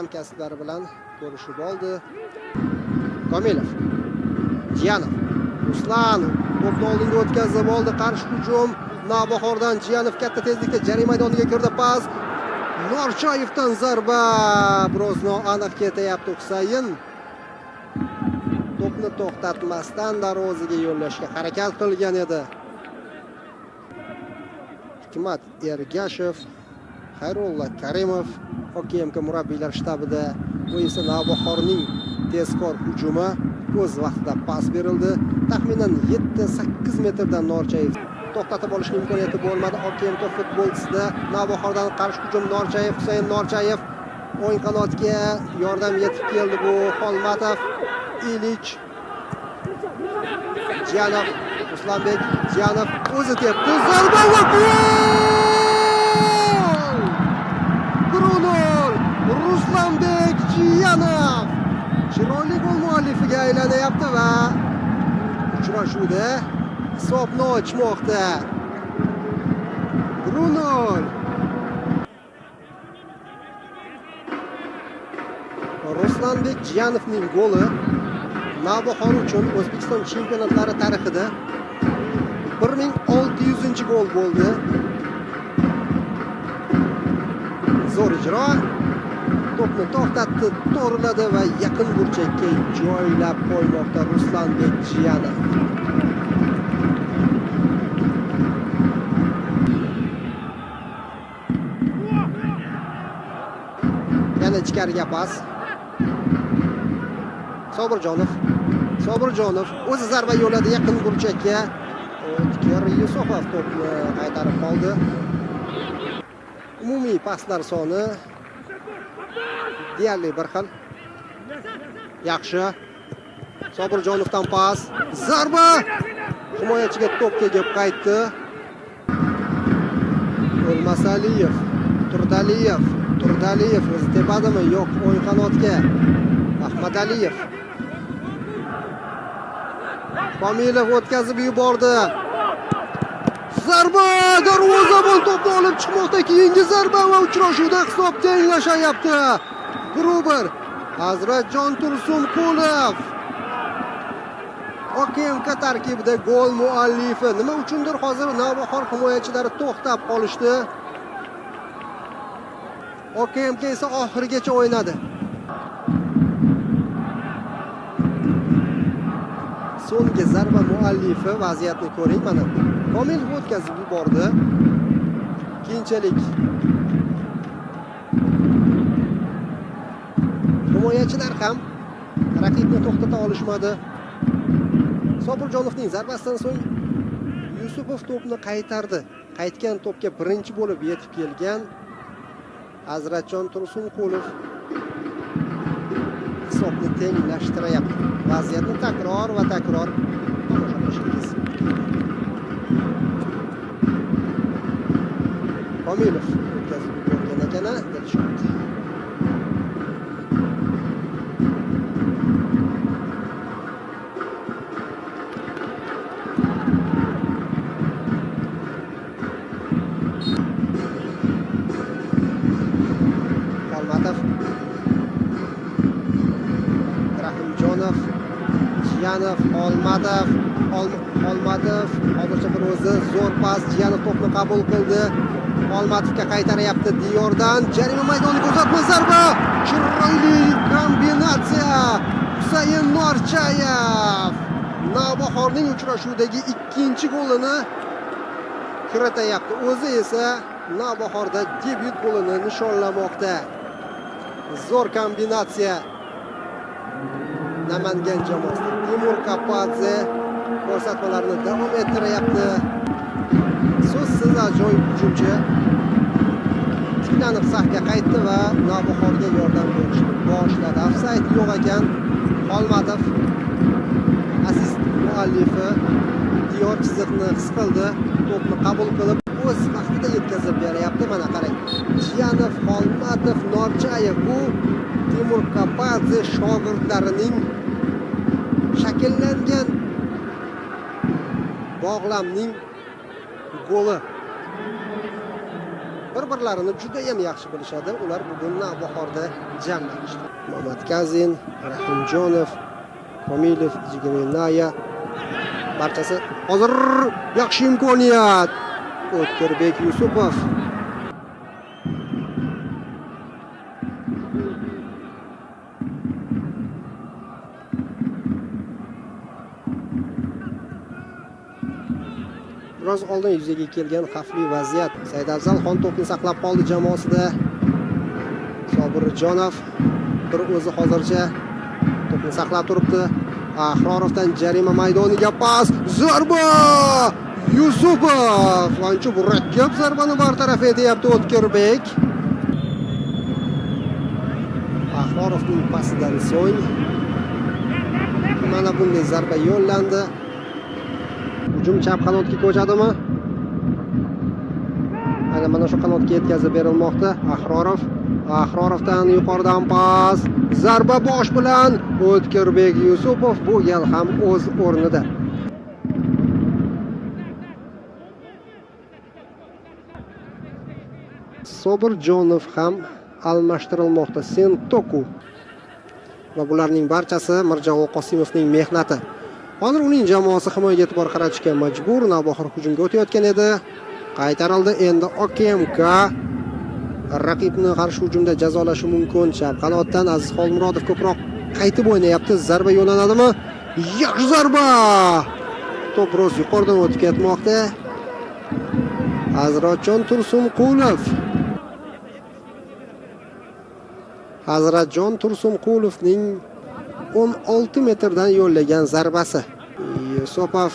Hamkasblari bilan ko'rishib oldi. Komilov. Jiyanov. Ruslan to'pni oldinga o'tkazib oldi. Qarshi hujum Navbahordan. Jiyanov katta tezlikda jarima maydoniga kirdi. Pas. Norchayevdan zarba. Biroz noaniq ketyapti Husayn. To'pni to'xtatmasdan darvozaga yo'llashga harakat qilgan edi. Hikmat Ergashev, Xayrulla Karimov OKMK murabbiylar shtabida. Bu esa Navbahorning tezkor hujumi. O'z vaqtida pas berildi. Taxminan 7-8 metrdan Norchayev to'xtatib olishning imkoniyati bo'lmadi. OKMK futbolchisida Navbahordan qarshi hujum. Norchayev, Husayn Norchayev o'ng qanotga yordam yetib keldi. Bu Xolmatov, Ilich, Jiyanov, Ruslanbek Jiyanov o'zi tepdi. Zarba va gol! 1-0. Ruslanbek Jiyanov chiroyli gol muallifiga aylanyapti va uchrashuvda hisobni ochmoqda. 1-0. Ruslanbek Jiyanovning goli Navbahor uchun O'zbekiston chempionatlari tarixida 1600-gol bo'ldi. Zo'r ijro. To'pni to'xtatdi, to'g'riladi va yaqin burchakka joylab qo'ymoqda Ruslanbek Jiyanov. Yana ichkariga pas. Sobirjonov. Sobirjonov o'zi zarba yo'lladi yaqin burchakka. O'tkir Yusufov to'pni qaytarib qoldi. Umumiy paslar soni deyarli bir xil. Yaxshi. Sobirjonovdan pas. Zarba! Himoyachiga to'p tegib qaytdi. O'lmasaliyev, Turdaliyev, Turdaliyev o'zi tepadimi? Yo'q, o'ng qanotga. Ahmadaliyev. Komilov o'tkazib yubordi. Zarba! Darvozabon to'pni olib chiqmoqda. Keyingi zarba va uchrashuvda hisob tenglashyapti. Gruber, Hazratjon Tursunqulov. OKMK tarkibida gol muallifi. Nima uchundir hozir Navbahor himoyachilari to'xtab qolishdi. OKMK esa oxirigacha o'ynadi. So'nggi zarba muallifi, vaziyatni ko'ring mana. Komilov o'tkazib yubordi. Keyinchalik himoyachilar ham raqibni to'xtata olishmadi. Sobirjonovning zarbasidan so'ng Yusupov to'pni qaytardi. Qaytgan to'pga birinchi bo'lib yetib kelgan Hazratjon Tursunqulov hisobni tenglashtiryapti. Vaziyatni takror va takror tomosha qilishingiz. Komilov o'tkazib yuborgan ekan, Dilshod. Xolmatov, Rahimjonov, Jiyanov, Xolmatov, Xolmatov hozircha bir o'zi zo'r pas. Jiyanov to'pni qabul qildi. Xolmatovga qaytaryapti Diyordan. Jarima maydoniga uzatma zarba. Chiroyli kombinatsiya. Husayn Norchayev Navbahorning uchrashuvdagi ikkinchi golini kiritayapti. O'zi esa Navbahorda debyut golini nishonlamoqda. Zo'r kombinatsiya. Namangan jamoasi Timur Kapadze ko'rsatmalarni davom ettiryapti. So'zsiz ajoyib hujumchi tiklanib safga qaytdi va Navbahorga yordam berishni boshladi. Ofsayd yo'q ekan. Xolmatov asist muallifi Diyor chiziqni his qildi. To'pni qabul qilib o'z vaqtida yetkazib beryapti. Mana qarang. Jiyanov, Xolmatov, Norchayev bu Timur Kapadze shogirdlarining shakllangan bog'lamning goli. Bir-birlarini juda ham yaxshi bilishadi. Ular bugun Navbahorda jamlanishdi. Mamat Kazin, Rahimjonov, Komilov, Jigiminaya barchasi hozir yaxshi imkoniyat. O'tkirbek Yusupov. Biroz oldin yuzaga kelgan xavfli vaziyat. Saidafzal Xon to'pni saqlab qoldi jamoasida. Sobirjonov bir o'zi hozircha to'pni saqlab turibdi. Ahrorovdan jarima maydoniga pas, zarba! Yusupov ancha murakkab zarbani bartaraf etyapti O'tkirbek. Ahrorovning pasidan so'ng mana bunday zarba yo'llandi. Hujum chap qanotga ko'chadimi? Ana mana shu qanotga yetkazib berilmoqda. Ahrorov, Ahrorovdan yuqoridan pas, zarba bosh bilan O'tkirbek Yusupov bu gal ham o'z o'rnida. Sobirjonov ham almashtirilmoqda. Sentoku va bularning barchasi Mirjalol Qosimovning mehnati. Hozir uning jamoasi himoyaga e'tibor qaratishga majbur. Navbahor hujumga o'tayotgan edi. Qaytarildi. Endi OKMK raqibni qarshi hujumda jazolashi mumkin. Chap qanotdan Aziz Xolmurodov ko'proq qaytib o'ynayapti. Zarba yo'llanadimi? Yaxshi zarba! To'p biroz yuqoridan o'tib ketmoqda. Hazratjon Tursunqulov. Hazratjon Tursunqulovning 16 metrdan yo'llagan zarbasi. Yusupov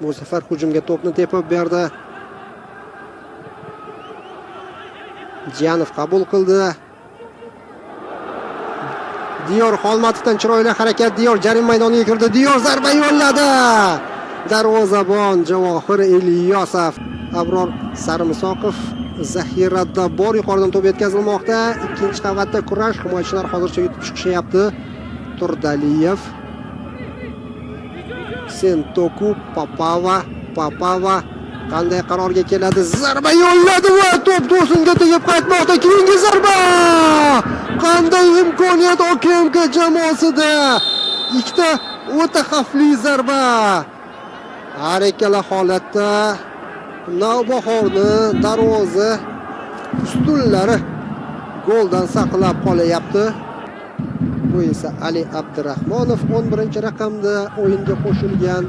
bu safar hujumga to'pni tepib berdi. Jiyanov qabul qildi. Diyor Xolmatovdan chiroyli harakat. Diyor jarima maydoniga kirdi. Diyor zarba yo'lladi. Darvozabon Javohir Ilyosov. Abror Sarmisoqov zaxirada bor. Yuqoridan to'p yetkazilmoqda. Ikkinchi qavatda kurash. Himoyachilar hozircha yutib chiqishyapti. Turdaliyev. Sentoku, Papava, Papava qanday qarorga keladi? Zarba yo'lladi va to'p to'singa tegib qaytmoqda. Keyingi zarba! Qanday imkoniyat OKMK jamoasida! Ikkita o'ta xavfli zarba. Har ikkala holatda Navbahorni darvoza ustunlari goldan saqlab qolyapti. Bu esa Ali Abdurahmonov 11-raqamda o'yinga qo'shilgan.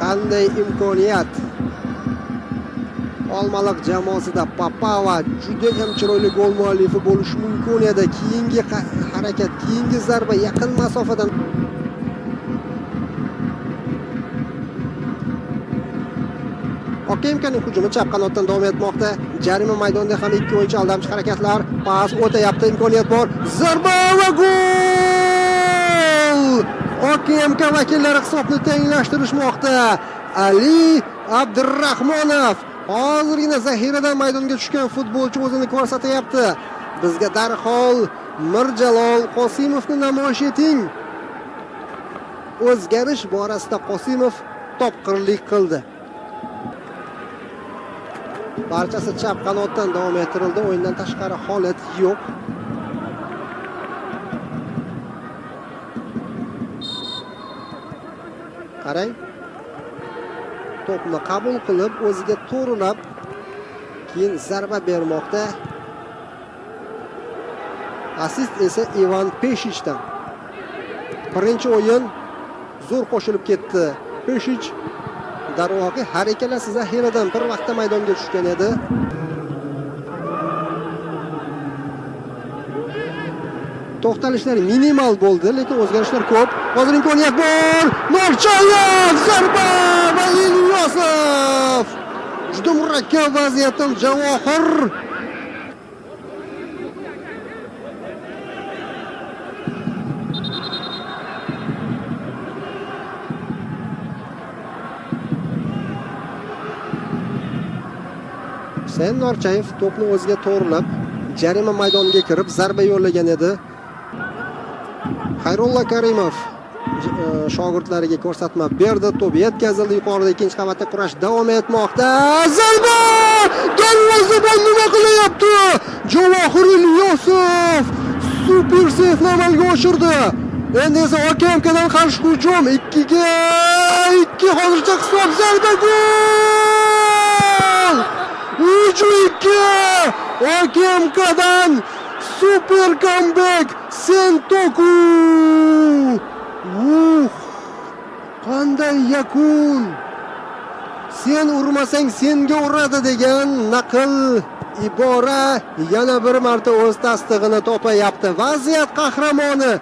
Qanday imkoniyat! Olmaliq jamoasida Papava juda ham chiroyli gol muallifi bo'lishi mumkin edi. Keyingi harakat, keyingi zarba yaqin masofadan. OKMKning hujumi chap qanotdan davom etmoqda. Jarima maydonida ham ikki o'yinchi aldamchi harakatlar. Pas o'tayapti, imkoniyat bor. Zarba va gol! OKMK vakillari hisobni tenglashtirishmoqda. Ali Abdurahmonov hozirgina zaxiradan maydonga tushgan futbolchi o'zini ko'rsatyapti. Bizga darhol Mirjalol Qosimovni namoyish eting. O'zgarish borasida Qosimov topqirlik qildi. Barchasi chap qanotdan davom ettirildi. O'yindan tashqari holat yo'q. Qarang. To'pni qabul qilib, o'ziga to'g'rilab, keyin zarba bermoqda. Assist esa Ivan Peshichdan. Birinchi o'yin zo'r qo'shilib ketdi. Peshich darvoqe har ikkalasi zaxiradan bir vaqtda maydonga tushgan edi. To'xtalishlar minimal bo'ldi, lekin o'zgarishlar ko'p. Hozir imkoniyat bor. Norchayev zarba va Ilyosov. Juda murakkab vaziyatdan Javohir. Husayn Norchayev to'pni o'ziga to'g'rilab, jarima maydoniga kirib zarba yo'llagan edi. Xayrulla Karimov shogirdlariga ko'rsatma berdi. To'p yetkazildi. Yuqorida ikkinchi qavatda kurash davom etmoqda. Zarba! Darvozabon nima qilyapti? Javohir Ilyosov super seyfni amalga oshirdi. Endi esa OKMKdan qarshi hujum 2-2 hozircha hisob. Zarba, gol! 3-2 OKMKdan super comeback Sentoku! Qanday yakun! Sen urmasang senga uradi degan naql ibora yana bir marta o'z tasdig'ini topayapti. Vaziyat qahramoni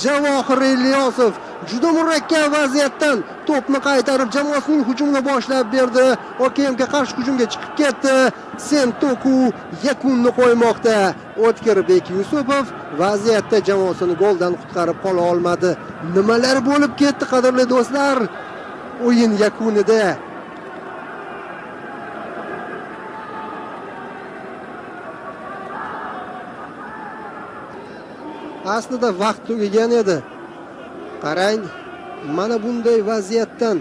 Javohir Ilyosov juda murakkab vaziyatdan to'pni qaytarib jamoasining hujumini boshlab berdi. OKMga qarshi hujumga chiqib ketdi. Sentoku yakunni qo'ymoqda. O'tkirbek Yusupov vaziyatda jamoasini goldan qutqarib qola olmadi. Nimalar bo'lib ketdi, qadrli do'stlar? O'yin yakunida aslida vaqt tugagan edi. Qarang, mana bunday vaziyatdan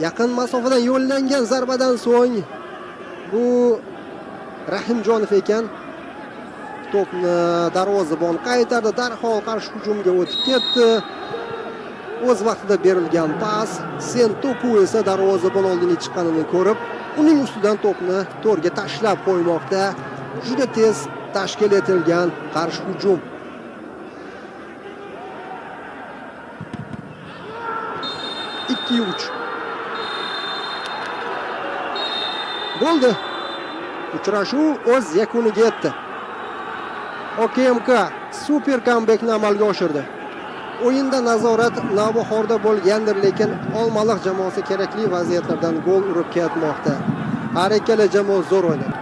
yaqin masofadan yo'llangan zarbadan so'ng bu Rahimjonov ekan. To'pni darvozabon qaytardi, darhol qarshi hujumga o'tib ketdi. O'z vaqtida berilgan pas, Sentoku esa darvozabon oldinga chiqqanini ko'rib, uning ustidan to'pni to'rga tashlab qo'ymoqda. Juda tez tashkil etilgan qarshi hujum. 2-3. Bo'ldi. Uchrashuv o'z yakuniga yetdi. OKMK super comebackni amalga oshirdi. O'yinda nazorat Navbahorda bo'lgandir, lekin Olmaliq jamoasi kerakli vaziyatlardan gol urib ketmoqda. Har ikkala jamoa zo'r o'ynadi.